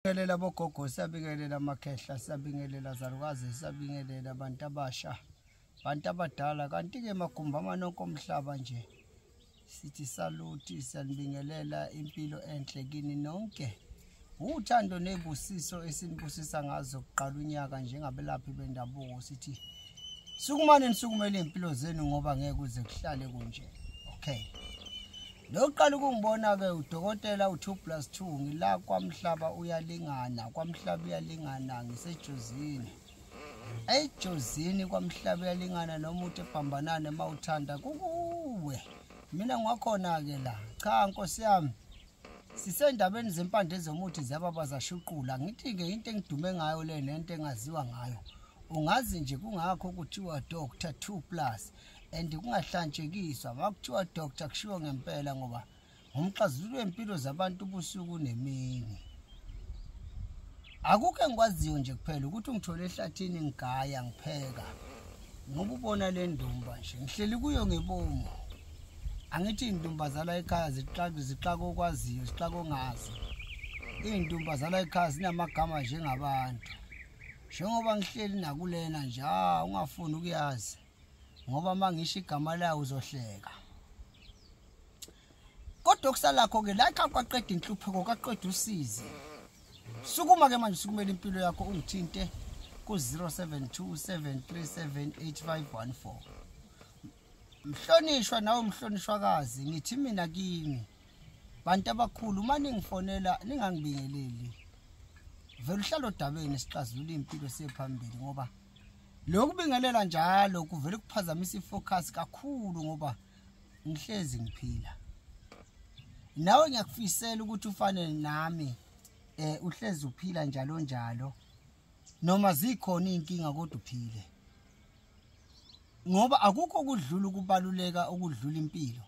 Siyabingelela bogogo, siyabingelela amakhehla, siyabingelela zalukazi, siyabingelela abantu abasha, abantu abadala, kanti-ke magumbi amanonke omhlaba nje sithi saluti, siyanibingelela, impilo enhle kini nonke. Uthando nezibusiso esinibusisa ngazo kuqala unyaka njengabelaphi bendabuko, sithi sukumani nisukumele iy'mpilo zenu ngoba ngeke kuze kuhlale kunje. Okay. Lokuqala ukungibona-ke udokotela u-2 plus 2, ngila kwamhlaba uyalingana, kwamhlaba uyalingana, ngisejozini. Ejozini kwamhlaba uyalingana, noma uthi ebhambanane uma uthanda kukuwe. Mina ngiwakhona-ke la. Cha nkosi yami, sisendabeni zempande zomuthi ziyababa zashuqula. Ngithi-ke into engidume ngayo le nento engaziwa ngayo. Ungazi nje kungakho kuthiwa Dr 2 plus and kungahlantshekiswa makuthiwa doctor kushiwo ngempela ngoba ngumxazululo wempilo zabantu ubusuku nemini. Akukho engikwaziyo nje kuphela ukuthi ungithole ehlathini ngigaya ngipheka ngoba ubona le ndumba nje ngihleli kuyo ngebomu. Angithi iy'ndumba zala ekhaya zixaka okwaziyo, zixaka ongazi. Iy'ndumba zala ekhaya zinamagama njengabantu. Njengoba ngihleli nakulena nje, ungafuni ukuyazi ngoba uma ngisho igama layo uzohleka. Kodwa okusalakho-ke la ekhaya kwaqeda inhlupheko, kwaqeda usizi. Sukuma-ke manje, sukumela impilo yakho, ungithinte ku-072 737 8514. Mhlonishwa nawe mhlonishwakazi, ngithi mina kini bantu abakhulu, uma ningifonela ningangibingeleli, vele uhlala odabeni sixazulule impilo siye phambili, ngoba lokubingelela njalo kuvele kuphazamisa ifocus kakhulu ngoba ngihlezi ngiphila. Nawe ngiyakufisela ukuthi ufane nami, uhlezi uphila njalo njalo, noma zikhona iy'nkinga kodwa uphile, ngoba akukho okudlula ukubaluleka okudlula impilo,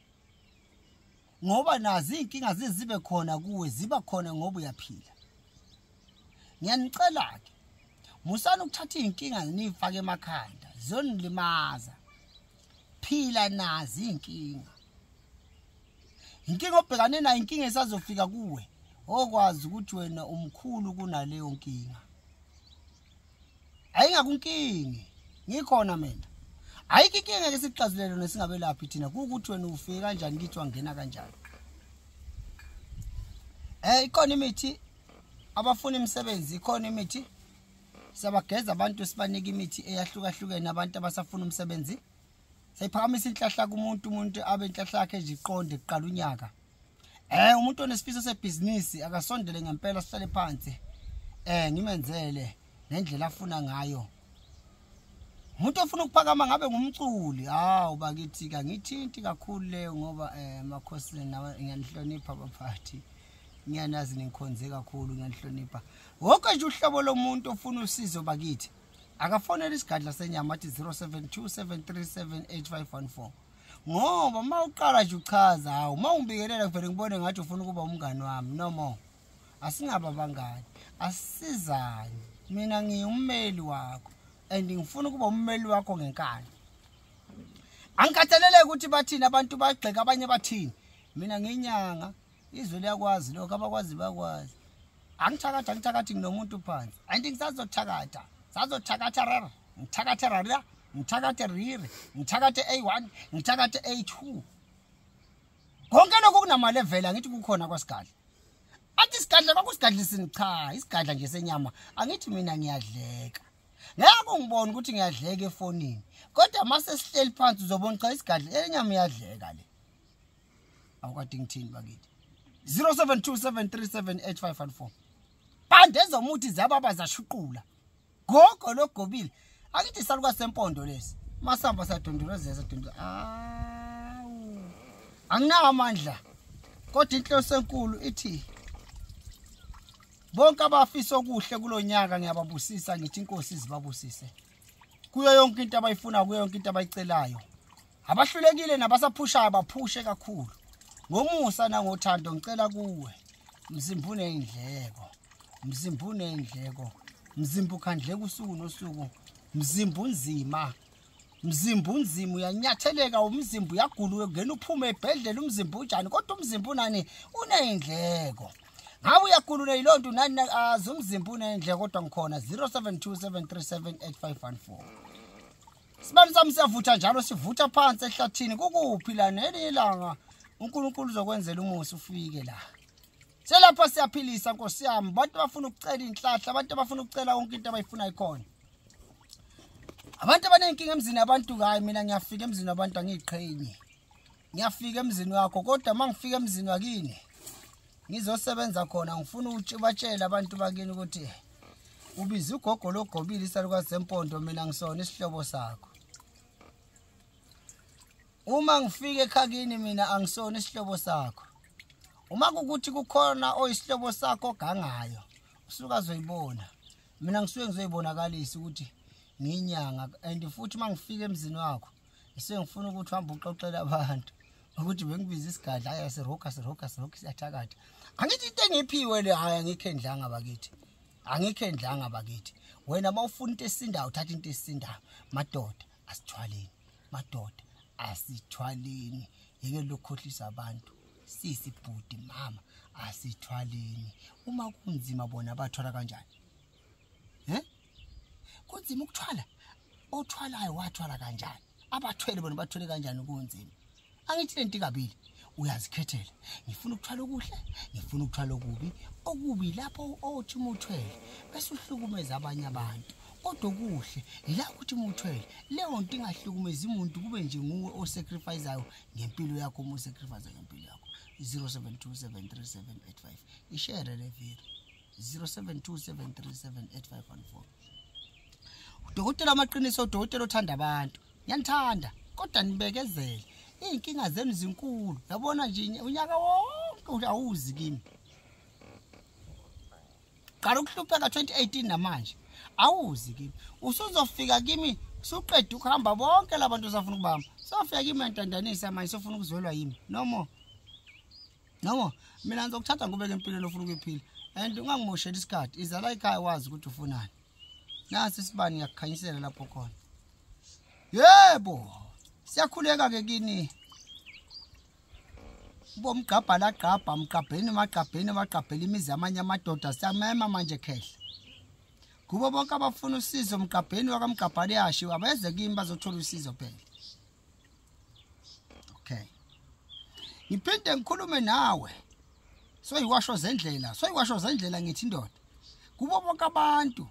ngoba nazi iy'nkinga zizibe khona kuwe, ziba khona ngoba uyaphila. Ngiyanicela-ke, musani ukuthatha iy'nkinga niy'fake emakhanda, ziyonilimaza. Phila nazi iy'nkinga. Inkinga obhekane nayo, inkinga esazofika kuwe, okwazi ukuthi wena umkhulu kunaleyo nkinga. Ayingakunkingi, ngikhona mina. Ayikho inkinga ke sikuxazulele nesingabelaphi thina, kuwukuthi wena ufike kanjani kithi, wangena kanjani. Ikhona imithi abafuna imisebenzi, ikhona imithi siyabageza abantu, sibanike imithi eyahlukahlukene abantu abasafuna umsebenzi. Sayiphakamisa inhlahla kumuntu, umuntu abe inhlahla yakhe nje iqonde kuqala unyaka. Umuntu onesifiso sebhizinisi akasondele ngempela, sihlale phansi, ngimenzele ngendlela afuna ngayo. Umuntu ofuna ukuphakama ngabe ngumculi, hawu bakithi kangithinti kakhulu leyo ngoba makhosini nawe ngiyanihlonipha baphathi, ngiyanazi ningikhonze kakhulu, ngiyanihlonipha. Wonke nje uhlobo lomuntu ofuna usizo bakithi akafonele isigadla senyama athi 072 737 8514, ngoba uma uqala nje uchaza, hawu uma ungibikelela kuvele ngibone ngathi ufuna ukuba umngani wami. No more, asingaba abangani, asisizane. Mina ngiwummeli wakho and ngifuna ukuba ummeli wakho ngenkani. Angikhathaleleki ukuthi bathini abantu, bagxeka abanye bathini, mina ngiyinyanga, izwe liyakwazi lokho, abakwazi bakwazi. Angithakathi, angithakathi nginomuntu phansi, anti ngisazothakatha, sazothakatha rara, ngithakathe rara, ngithakathe riri, ngithakathe A1, ngithakathe A2. Konke lokhu kunamaleveli, angithi kukhona kwasigadla. Athi isigadla kwakusigadlisini, cha, isigadla nje senyama. Angithi mina ngiyadleka, ngeke ungibone ukuthi ngiyadleka efonini, kodwa mase sihleli phansi uzobona cha isigadla enyama iyadleka le. Awukade ngithini bakithi? 072 737 8514. Pande ezomuthi ziyababa zashuqula, gogo logobile. Akithi isalukazi sempondo lesi, masamba sadondolozela, sadondoloza. Awu, anginawo amandla, kodwa inhloso enkulu ithi bonke abafisa okuhle kulonyaka ngiyababusisa, ngithi inkosi izibabusise kuyo yonke into abayifuna, kuyo yonke into abayicelayo. Abahlulekile nabasaphushayo baphushe kakhulu ngomusa nangothando. Ngicela kuwe mzimba uney'ndleko, mzimba uney'ndleko, mzimba ukhandleka usuku nosuku, mzimba unzima, mzimba unzima, uyanyatheleka umzimba, uyagula, ungena uphume ebhedlela, umzimba unjani, kodwa umzimba unani, uney'ndleko. Ngabe uyakhulula yilonto nani azi umzimba unendle kodwa ngikhona 0727378514. Sibani sami siyavutha njalo, sivutha phansi ehlathini. Kukuphi la nelinye ilanga uNkulunkulu uzokwenzela umusa ufike la. Selapha siyaphilisa Nkosi yami, abantu bafuna ukucela inhlahla, abantu bafuna ukucela yonke into abayifuna ikhona. Abantu abanenkinga emzini abantu, hayi mina ngiyafika emzini wabantu angiqhenyi. Ngiyafika emzini wakho kodwa mangifika emzini wakini ngizosebenza khona, ngifuna ukubatshela abantu bakini ukuthi ubiza ugogo logobile isalukazi sempondo, mina ngisona isihlobo sakho. Uma ngifika ekhakini mina angisona isihlobo sakho. Uma kukuthi kukhona oyisihlobo sakho ogangayo usuka azoyibona, mina ngisuke ngizoyibonakalisa ukuthi ngiyinyanga. And futhi uma ngifika emzini wakho ngisuke ngifuna ukuthi uhambe uxoxele abantu ukuthi bengibiza isigadla, hayi siroka siroka siroka siyathakatha. Angithi into engiphiwe le, hayi angikho endlanga bakithi, angikho endlanga bakithi. Wena mawufuna into esindayo uthatha into esindayo. Madoda asithwaleni, madoda asithwaleni, yeke lokhohlisa abantu. Sisi bhuti mama asithwaleni. Uma kunzima bona bathwala kanjani? Kunzima ukuthwala, othwalayo wathwala kanjani? Abathwele bona bathwele kanjani? Kunzima. Angithi lento ikabili, uyazikhethela. Ngifuna ukuthwala okuhle, ngifuna ukuthwala okubi. Okubi lapho othi umuthwele bese uhlukumeza abanye abantu, kodwa okuhle yila ukuthi umuthwele leyo nto ingahlukumezi umuntu, kube nje nguwe osacrificeayo ngempilo yakho. Uma usacrifice ngempilo yakho, 07273785 ishare le video, 0727378514. Udokotela amaqiniso, udokotela othanda abantu. Ngiyanithanda kodwa nibekezele, iy'nkinga zenu zinkulu. Yabona nje unyaka wonke awuzi kimi, qala ukuhlupheka 2018 namanje awuzi kimi. Usuzofika kimi suqeda ukuhamba bonke labantu usafuna ukubamba, sofika kimi ntandanisa manje sofuna ukuzwelwa yimi. No more, no more. Mina ngizokuthatha ngikubeke empilweni ofuna ukuyiphila, and ungangimosheli isikhathi. Iza la ekhaya wazi ukuthi ufunani. Nasi isibani ngiyakukhanyisela lapho khona. Yebo, siyakhuleka ke kini bomgqabha lagqabha mgqabheni magqabheni magqabhela imizi amanye amadoda. Siyamema manje khehla kubo bonke abafuna usizo mgqabheni wakamgqabhali yashiwa, abeze kimi bazothola usizo phela. Okay, ngiphinde ngikhulume nawe soyiwasho zendlela, soyiwasho zendlela. Ngithi indoda kubo bonke abantu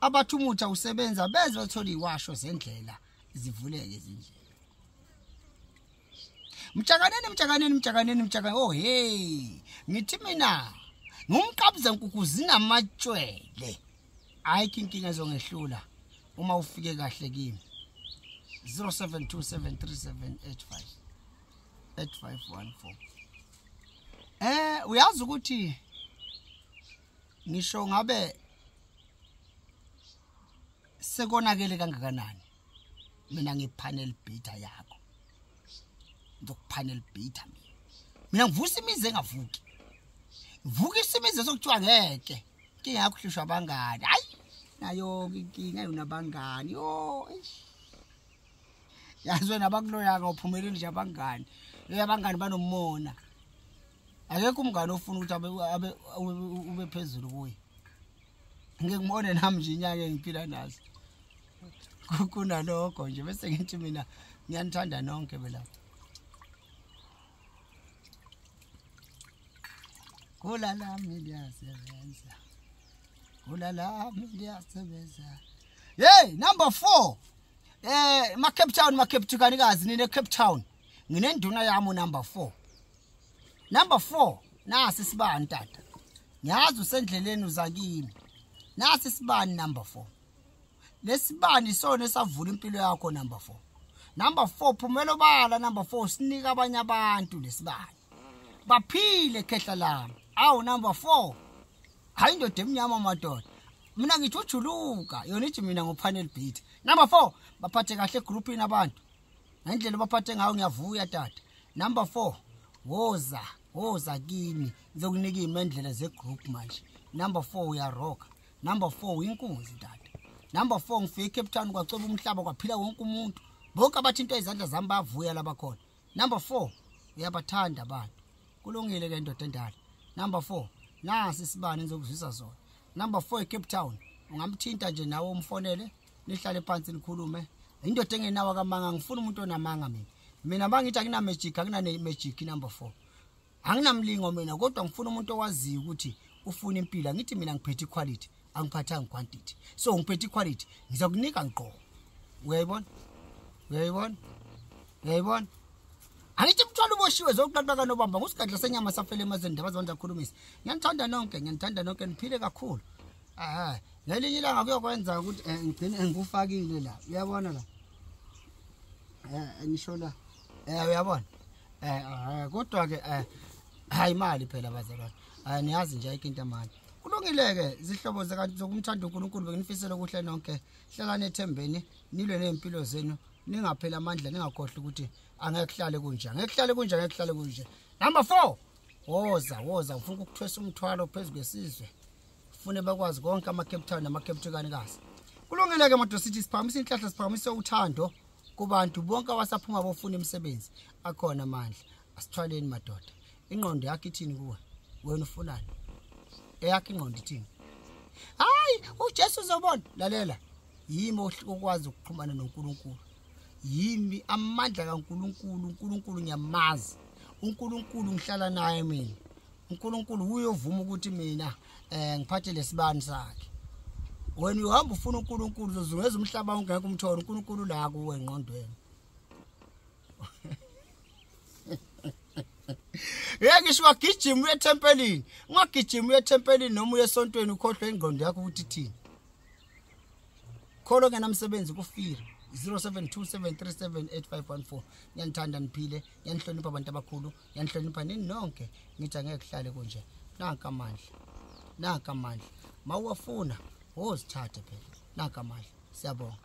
abathi umuthi awusebenza beze bathola iwasho zendlela, zivuleke izindlela. Mtshakaneni mtshakaneni mtshakaneni mtshakaneni. Oh hey, ngithi mina ngumqabuza nkukhu zinamatshwele, ayikho inkinga ezongehlula uma ufike kahle kimi. 072737858514. Uyazi ukuthi ngisho ngabe sekonakele kangakanani, mina ngipanel beater yakho, ngizokupanel beater mina. Mina ngivusa imizi engavuki, ngivukisa imizi esokuthiwa ngeke. Inkinga yakho uhlushwa abangani. Hayi nayo inkinga yona abangani. Yo yazi wena abakuloyaka uphumeleli nje abangani. Abangani banomona, akekho umngane ofuna ukuthi ube phezulu kuye. Ngeke ngibone nami nje inyanga engiphila nazo kunalokho nje. Bese ngithi mina ngiyanithanda nonke belapha. Gula lami liyasebenza, gula lami liyasebenza. Hey, number 4. Ma Cape Town, ma Cape Town kanikazi nine Cape Town. Nginenduna yami number 4. Number 4 nasi isibani tata. Ngiyazi usendleleni uzakimi. Nasi isibani number 4. Lesibani isona esavula impilo yakho number 4. Number 4 phumela obala number 4 sinika abanye abantu lesibani. Baphile khehla lami. Awu number 4. Hayi indoda emnyama madoda. Mina ngithi ujuluka, yona ithi mina ngopanel beat. Number 4 baphathe kahle egroupini abantu. Ngendlela baphathe ngayo ngiyavuya tata. Number 4 woza, woza kimi ngizokunika imendlela zegroup manje. Number 4 uyaroka. Number 4 uyinkunzi tata. Number 4 ngifike eCape Town kwacweba umhlaba kwaphila wonke umuntu. Bonke abathi into ezandla zami bayavuya labakhona. Number 4 uyabathanda abantu. Kulungile ke ndoda endala. Number 4, nasi isibani ngizokuzwisa sona. Number 4 eCape Town, ungamthinta nje nawe umfonele, nihlale phansi nikhulume. Indoda engenawo kamanga, ngifuna umuntu onamanga mina. Mina bangithi akuna magic, akuna magic number 4. Anginamlingo mina, kodwa ngifuna umuntu owaziyo ukuthi ufuna impilo. Ngithi mina ngiphethe quality, angiphathanga quantity. So ngiphethe quality, ngizokunika ngqo. Uyayibona? Uyayibona? Uyayibona? Angithi umthwalo uboshiwe zokuqaqaka nobamba ngusigadla senyama safele emazweni ndaba zabantu akhulumisa. Ngiyanithanda nonke, ngiyanithanda nonke, niphile kakhulu. Ngelinye ilanga kuyokwenza ukuthi ngigcine ngikufakile la. Uyabona la? Ngisho la. Uyabona? Kodwa ke hayi imali phela bazalwane. Niyazi nje ayikho into amali. Kulungile ke zihlobo zokumthanda uNkulunkulu, benginifisela okuhle nonke. Hlalani ethembeni, nilwe nezimpilo zenu, ningaphela amandla, ningakhohlwa ukuthi angeke kuhlale kunje, angeke kuhlale kunje, angeke kuhlale kunje. Number 4, woza woza, ufuna ukuthwesa umthwalo phezulu kwesizwe. Ufune bakwazi konke ama Cape Town nama Cape Town kazi. Kulungile ke madosithi, siphakamisa inhlahla, siphakamisa uthando kubantu bonke abasaphuma bofuna imisebenzi. Akhona amandla, asithwaleni madoda. Ingqondo yakho ithini kuwe? Wena ufunani? Eyakho ingqondo ithini? Hayi, uJesu uzobona. Lalela, yimi okwazi ukuxhumana noNkulunkulu. Yimi amandla kaNkulunkulu. uNkulunkulu ngiyamazi. uNkulunkulu ngihlala naye mina. uNkulunkulu uyovuma ukuthi mina ngiphathe lesibani sakhe. Wena uhamba ufuna uNkulunkulu, uzozungeza umhlaba wonke ngeke umthole. uNkulunkulu la kuwe engqondweni. Ngisho ungagijima uye ethempelini, ungagijima uye ethempelini noma uye esontweni, ukhohlwe ingqondo yakho ukuthi ithini. Kholo ngenamsebenzi kufira 0727378514. Ngiyanithanda niphile, ngiyanihlonipha abantu abakhulu, ngiyanihlonipha nini nonke. Ngithi angeke kuhlale kunje. Nanka amandla, nanka amandla, mawuwafuna wozithathe phela. Nanka amandla, siyabonga.